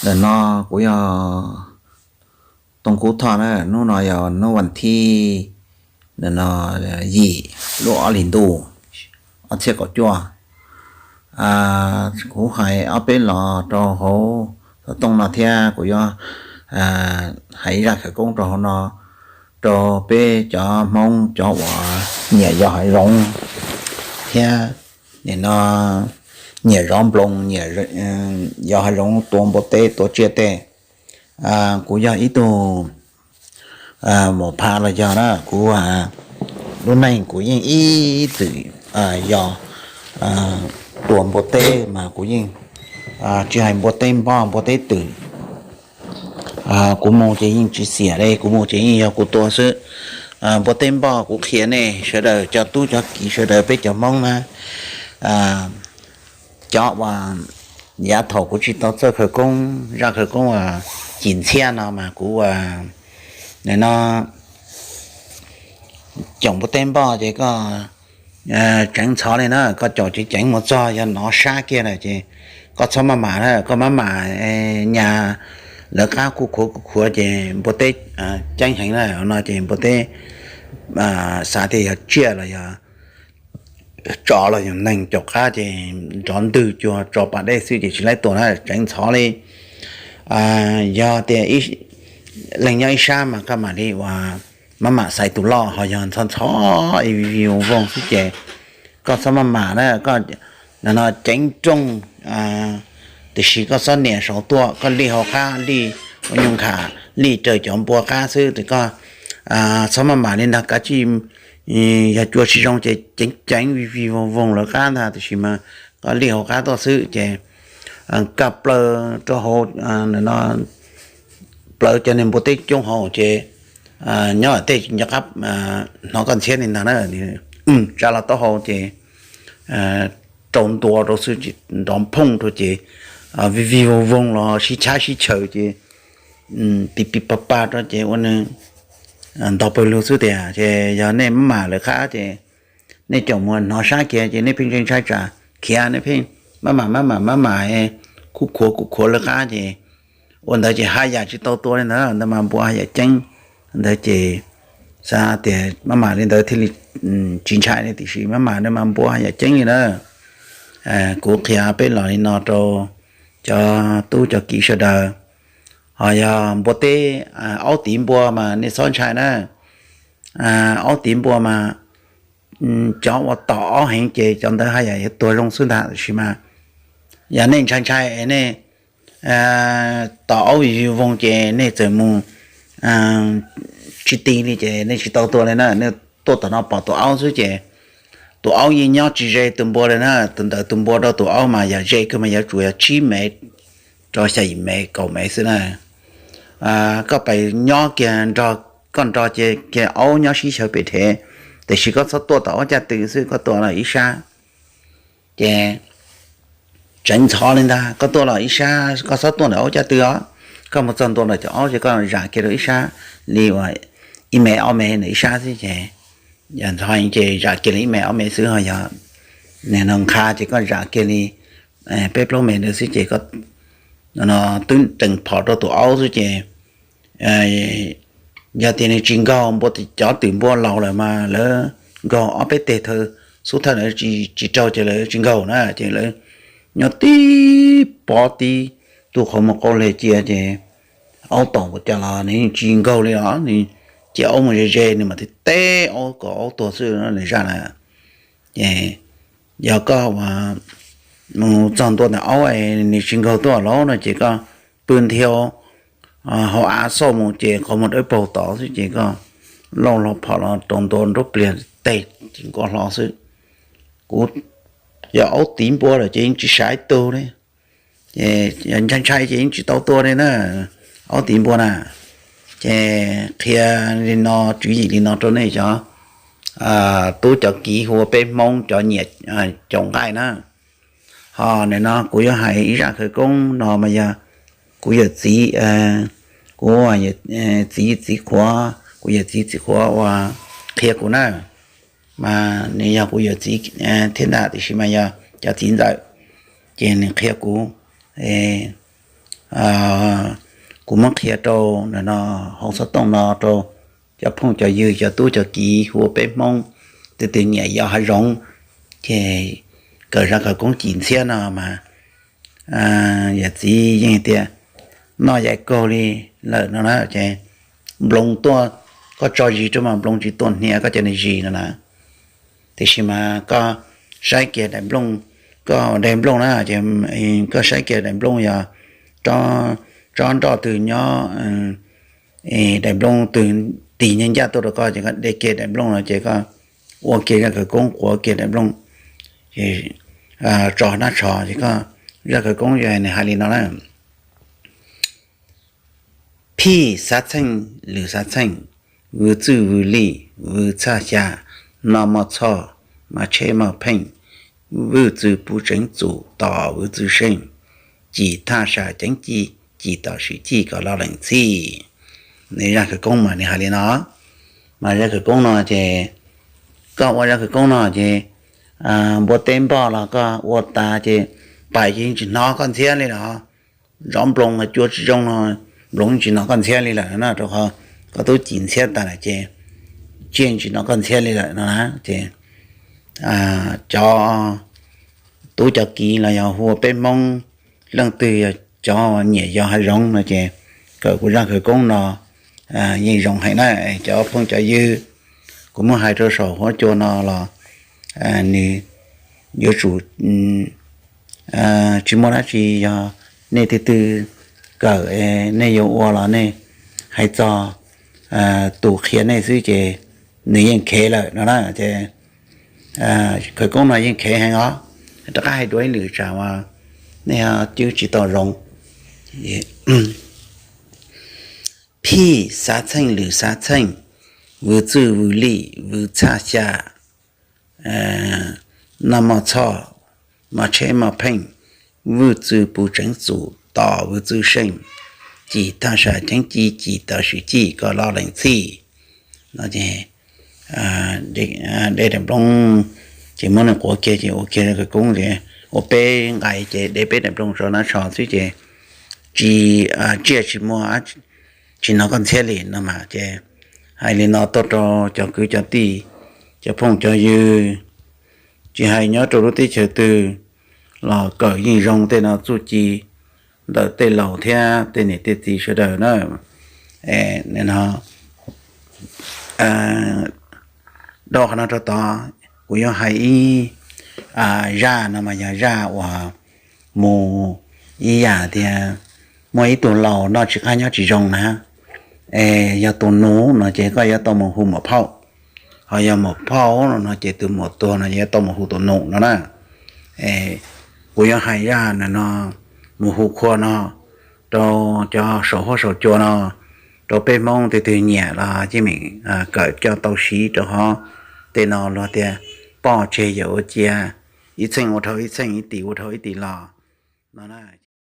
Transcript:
Ntawm no kuv yog Tooj Kub Thoj na, hnub no yog hnub vas thib, ntawm no, yim lub ob hlis ntuj ob txhiab kaum cuaj. Kuv hais ob peb los rau hauv xov tooj no thiab kuv yuav hais ib zaj khawv koob rau hauv no rau peb cov Hmoob cov uas nyiam yos hav zoov thiab nim no nyiam zov nploos, nyiam yos hav zoov tua npua teb tua tsiaj tej. Kuv yog ib tug mos pha los yog na, kuv lub neej kuv yeej ib txwm yos tua npua teb mas kuv yeej tsis hais npua teb npoj npua teb twm. Kuv mus ces yeej tsis xiam li, kuv mus ces yeej yog kuv tua xwb. Npua teb npoj kuv qhia nej sawv daws cov tub cov kiv sawv daws peb cov Hmoob na, cov uas yav thaum kuv tsis tau txawj khawv koob, zaj khawv koob uas cim ntxhiab no mas kuv nim no caum npua teb npoj ces koj tseev ntxhov li na, koj caum ceev ceev mus txog yog nov sab kiag lawm ces koj txhob maj mam na, koj maj mam nyas lawv qab kuj khuav kuj khuav ces npua teb ceeb heev na no ces npua teb xav tias yog tsiaj los yog tsov los yog neeg caum qab ces nrov ntwg cuag tso pas dej xwb ces tsis laib tua na, tseev ntxhov li. Yog tias leej nyob ib sab mas koj mam li uas maj mam xaiv tus loj, ho yog ntxhov ntxhov ib vij voog xwb ces koj txhob maj mam na, koj no ceev rooj, tiam sis koj txhob nias saud tuaj, koj lij hauv qab, lij ua nyuj nkham, lij raws cov npua qab xwb ces koj txhob maj mam li ntag, kav tsij yog cua tsis zoo ces ceev ceev vij vij voog voog lawv qab ntag, tiam sis mas koj lij hauv qab tuaj xwb ces koj plaws rau hauv no, plaws cov niag npua teb coob hauv ces nyob tej nco qab hnov koj ntxhiab li ntag na, tsa los taub hau ces rau ntua rau xwb ces nrov phooj rau ces vij vij voog voog los sib chab sib chaws ces pis pis pa pa rau ces ua nws ntog pawg lug xwb tiag. Ces yog nej maj mam lawv qab ces nej caum mus hnov sab kiag ces nej pheej ntshai ntshai tsam khiav, nej pheej maj mam maj mam maj mam kuj khuav kuj khuav lawv qab ces ua ntawd ces haj yam tsis tau tua li ntawd, ntawd mas npua haj yam ceeb ntawd ces xav tias maj mam li ntawd thiaj li tsis ntshai li, tiam sis maj mam ntawd mas npua haj yam ceeb li na. Kuv qhia peb los li no rau cov tub cov kiv sawv daws. Ho yog npua teb, aub tiv npua mas nej txhob ntshai na. Aub tiv npua mas cov uas tom aub heev ces cov ntawd haj yam yuav tuag zoo xwb ntag, tiam sis mas yog nej ntshai ntshai es nej tom aub vij vij voog ces nej txawm mus tsis ti li ces nej tsis tau tua li na. Nej tuaj tom no pom tus aub xwb ces tus aub yeej nyob tsis ze tus npua li na. Tus ntawm tus npua rau tus aub mas yog ze kawg mas yuav tsum yog tsib mev rau xya yim mev kaum mev xwb na. Koj pes nyob kiag nrog, koj nrog kiag aub nyob sib xyaw pem rhev, tiam sis koj txhob tuaj tom aub caj tw xwb, koj tuaj los ib sab ces tseev ntxhov li ntag. Koj tuaj los ib sab, koj txhob tuaj ntawm aub caj tw os. Koj mus txog ntua ntawm cov aub ces koj zam kiag rau ib sab li uas ib mev ob mev ntawm ib sab xwb ces yog ntxhov ces zam kiag li ib mev ob mev xwb, ho yog nim no nqha ces koj zam kiag li peb plaub mev ntawd xwb ces twb rees phom rau tus aub xwb ces yog tias nws tsis nkaug, npua cov twm npua laus lawm mas lawv nkaug ob peb teg, xub thawj lawv tsis raug ces lawv tsis nkaug na, ces lawv nyob tib pov tib tu qhov muag qau leg cia ces aub tom npaum cas los nws yeej tsis nkaug li os. Nws cia aub mus ze ze nws mam tib teb aub kom aub tuag xwb, nws zaj na. Ces yog koj mus txog ntua ntawm aub es nws tsis nkaug tuaj los no ces koj pw nthi hauv av xauj mus ces qhov muag dawb paug tod xwb ces koj lauj hlo phom los rau ntua nruab pliag teg ces nkoj hlo xwb. Kuv yog aub tiv npua lawm ces yeej tsis saib tug li, ces yog ntshai ntshai ces yeej tsis tau tua li na, aub tiv npua na. Ces qhia li no, tswv yim li no rau nej cov tub cov kiv hu ua peb Hmoob cov nyiam caum nqaij na. Ho nim no kuv yuav hais ib zaj khawv koob no mas yog kuv yawm txiv, kuv txiv txiv qhuav, kuv yawm txiv txiv qhuav uas qhia kuv na, mas nws yog kuv yawm txiv thiab ntag, tiam sis mas yog cov txiv ntxawm, ces nws qhia kuv kuv muab qhia rau no hauv xov tooj no rau cov phooj cov ywg cov tub cov kiv hu ua peb Hmoob twg twg nyiam yos hav zoov, ces kawm zaj khawv koob cim ntxhiab no mas yawm txiv yeej tias noj yaim kaug li lawm no na ces nploos tuaj, koj tso zis rau mas nploos tsis tuaj hnia koj cov niag zis no na. Tiam sis mas koj saib kiag daim nplooj, koj daim nplooj na ces koj saib kiag daim nplooj yog tsob nroj twg nyob, daim nplooj twg tig ncaj ncaj tuaj rau koj ces koj de kiag daim nplooj no ces koj ua kiag zaj khawv koob quav kiag daim nplooj tso nab tsho ces koj, zaj khawv koob yog nws hais li no na: Phij xav txheej lwm xav txheej, vwj txwj vwj lij vwj txhaj xya, noj moj txhoj mas tsheb moj pheej, vwj txwj puv tseev txum tos vwj txwj seej, cim thaj sam ceev ci, cim tom swm cij kom loj lees txhij. Nws zaj khawv koob mas nws hais li no. Mas zaj khawv koob no ces koj ua zaj khawv koob no ces npua teb npoj los koj ua tas ces pais ces yeej tsis hnov koj ntxhiab li lawm. Zov nploos cua tsis zoo no nploos yeej tsis hnov koj ntxhiab li lawm no na, rau qhov koj twb cim ntxhiab tas lawm ces tsiaj tsis hnov koj ntxhiab li lawm no na. Ces cov tub cov kiv los yog hu ua peb Hmoob leej twg yog cov nyiam yos hav zoov no ces kawm kuv zaj khawv koob no yeej zoo heev na. Cov phooj cov ywg, kuv muab hais rau saum huab cua no los nws yuav tsum tsis muaj dab tsi, yog nej twg twg kawm nej yuav ua los nej hais txog tus qhia nej xwb ces nws yeej khev lawm no na. Ces khawv koob no yeej khev heev os. Rov qab hais dua ib lwm tsam uas nej cwb tsis tau zoo. Phij xav txheej lwm xav txheej, vwj txwj vwj lij vwj txhaj xya, noj moj txhoj mas tsheb moj pheej, vwj txwj puv tseev txum tos vwj txwj seej, cim thaj sam ceev ci cim tom swm cij kom loj lees txhij. No ces de daim nplooj ces muab nws quav kiag ces ua kiag khawv koob ces ua peb nqais ces de peb daim nplooj tso nab tsho xwb ces tsis, tsiaj tsis muaj, tsis hnov koj ntxhiab li no mas ces hais li no tuaj rau cov kwv cov tij, cov phooj cov ywg, tsis hais nyob rau lub teb chaws twg los kawm yeej zoo tej no txuj ci ntawm tej laus thiab tej niam tej txiv sawv daws na. Dhau qhov no rau tod, kuv yuav hais ib zaj no mas yog zaj uas mus ib yam tias muaj ib tug laus noj tsis qab nyob tsis zoo na, es yog tus nus no ces koj yuav tau mus hu muam phauj, ho yog muam phauj no ces tus muam tuag no yuav tau mus hu tus nus no na. Kuv yuav hais zaj no mus hu khua no rau cov saum huab saum cua no, rau peb Hmoob twg twg nyiam los yeej meem kawm coj tau siv rau qhov tej no luag tias poj tseg yawm ua cia, ib txheej ua dhau ib txheej, ib tim ua dhau ib tim los no na.